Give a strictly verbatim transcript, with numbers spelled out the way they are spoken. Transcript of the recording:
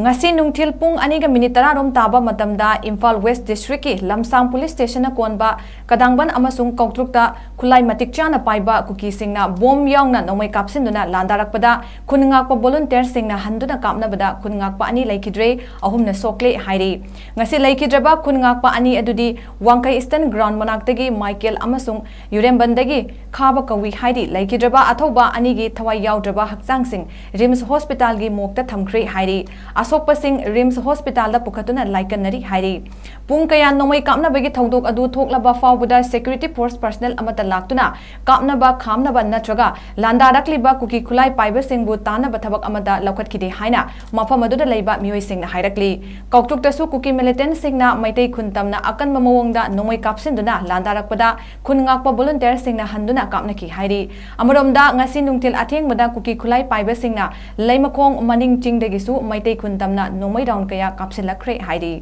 ꯉꯁꯤ ꯅꯨꯡꯊꯤꯜ ꯄꯨꯡ ꯑꯅꯤꯒ ꯃꯤꯅꯤꯠ ꯇꯔꯥ ꯔꯣꯝ ꯇꯥꯕ ꯃꯇꯝꯗ ꯏꯝꯐꯥꯜ ꯋꯦꯁ ꯗꯤꯁꯇ꯭ꯔꯤꯛꯀꯤ ꯂꯝꯁꯥꯡ ꯄꯨꯂꯤꯁ ꯁ꯭ꯇꯦꯁꯟꯅ ꯀꯣꯟꯕ ꯀꯗꯥꯡꯕꯟ ꯑꯃꯁꯨꯡ ꯀꯧꯇ꯭ꯔꯨꯛꯇ ꯈꯨꯠꯂꯥꯏ ꯃꯇꯤꯛ ꯆꯥꯅ ꯄꯥꯏꯕ ꯀꯨꯀꯤꯁꯤꯡꯅ ꯕꯣꯝ ꯌꯥꯎꯅ ꯅꯣꯡꯃꯩ ꯀꯥꯞꯁꯤꯟꯗꯨꯅ ꯂꯥꯟꯗꯥꯔꯛꯄꯗ ꯈꯨꯟ ꯉꯥꯛꯄ ꯚꯣꯂꯨꯟꯇꯤꯌꯔꯁꯤꯡꯅ ꯍꯟꯗꯨꯅ ꯀꯥꯞꯅꯕꯗ ꯈꯨꯟ ꯉꯥꯛꯄ ꯑꯅꯤ ꯂꯩꯈꯤꯗ꯭ꯔꯦ, ꯑꯍꯨꯝꯅ ꯁꯣꯛꯂꯦ ꯍꯥꯏꯔꯤ꯫ ꯉꯁꯤ ꯂꯩꯈꯤꯗ꯭ꯔꯕ ꯈꯨꯟ ꯉꯥꯛꯄ ꯑꯅꯤ ꯑꯗꯨꯗꯤ ꯋꯥꯡꯈꯩ ꯏꯁꯇꯔꯟ ꯒ꯭ꯔꯥꯎꯟ ꯃꯅꯥꯛꯇꯒꯤ ꯃꯥꯏꯀꯦꯜ ꯑꯃꯁꯨꯡ ꯌꯨꯔꯦꯝꯕꯟꯗꯒꯤ ꯈꯥꯕ ꯀꯧꯏ ꯍꯥꯏꯔꯤ꯫ ꯂꯩꯈꯤꯗ꯭ꯔꯕ ꯑꯊꯧꯕ ꯑꯅꯤꯒꯤ ꯊꯋꯥꯏ ꯌꯥꯎꯗ꯭ꯔꯕ ꯍꯛꯆꯥꯡꯁꯤꯡ ꯔꯤꯝꯁ ꯍꯣꯁꯄꯤꯇꯥꯜꯒꯤ ꯃꯣꯔꯒꯇ ꯊꯝꯈ꯭ꯔꯦ ꯍꯥꯏꯔꯤ꯫ ꯑꯁꯣꯛꯄꯁꯤꯡ ꯔꯤꯝꯁ ꯍꯣꯁꯄꯤꯇꯥꯜꯗ ꯄꯨꯈꯠꯇꯨꯅ ꯂꯥꯏꯀꯠꯅꯔꯤ ꯍꯥꯏꯔꯤ꯫ ꯄꯨꯡ ꯀꯌꯥ ꯅꯣꯡꯃꯩ ꯀꯥꯞꯅꯕꯒꯤ ꯊꯧꯗꯣꯛ ꯑꯗꯨ ꯊꯣꯛꯂꯕ ꯐꯥꯎꯕꯗ ꯁꯦꯀ꯭ꯌꯨꯔꯤꯇꯤ ꯐꯣꯔꯁ ꯄꯔꯁꯅꯦꯜ ꯑꯃꯠꯇ ꯂꯥꯛꯇꯨꯅ ꯀꯥꯞꯅꯕ, ꯈꯥꯝꯅꯕ ꯅꯠꯇ꯭ꯔꯒ ꯂꯥꯟꯗꯥꯔꯛꯂꯤꯕ ꯀꯨꯀꯤ ꯈꯨꯠꯂꯥꯏ ꯄꯥꯏꯕꯁꯤꯡꯕꯨ ꯇꯥꯟꯅꯕ ꯊꯕꯛ ꯑꯃꯠꯇ ꯂꯧꯈꯠꯈꯤꯗꯦ ꯍꯥꯏꯅ ꯃꯐꯝ ꯑꯗꯨꯗ ꯂꯩꯕ ꯃꯤꯑꯣꯏꯁꯤꯡꯅ ꯍꯥꯏꯔꯛꯂꯤ꯫ ꯀꯧꯇ꯭ꯔꯨꯛꯇꯁꯨ ꯀꯨꯀꯤ ꯃꯤꯂꯤꯇꯦꯟꯠꯁꯤꯡꯅ ꯃꯩꯇꯩ ꯈꯨꯟ ꯇꯝꯅ ꯑꯀꯟꯕ ꯃꯑꯣꯡꯗ ꯅꯣꯡꯃꯩ ꯀꯥꯞꯁꯤꯟꯗꯨꯅ ꯂꯥꯟꯗꯥꯔꯛꯄꯗ ꯈꯨꯟ ꯉꯥꯛꯄ ꯚꯣꯂꯨꯟꯇꯤꯌꯔꯁꯤꯡꯅ ꯍꯟꯗꯨꯅ ꯀꯥꯞꯅꯈꯤ ꯍꯥꯏꯔꯤ꯫ ꯑꯃꯔꯣꯝꯗ, ꯉꯁꯤ ꯅꯨꯡꯊꯤꯜ ꯑꯊꯦꯡꯕꯗ ꯀꯨꯀꯤ ꯈꯨꯠꯂꯥꯏ ꯄꯥꯏꯕꯁꯤꯡꯅ ꯂꯩꯃꯈꯣꯡ ꯃꯅꯤꯡ ꯆꯤꯡꯗꯒꯤꯁꯨ ꯃꯩꯇꯩ ꯈꯨꯟ ꯇꯝꯅ ꯅꯣꯡꯃꯩ ꯔꯥꯎꯟ ꯀꯌꯥ ꯀꯥꯞꯁꯤꯜꯂꯛꯈ꯭ꯔꯦ ꯍꯥꯏꯔꯤ꯫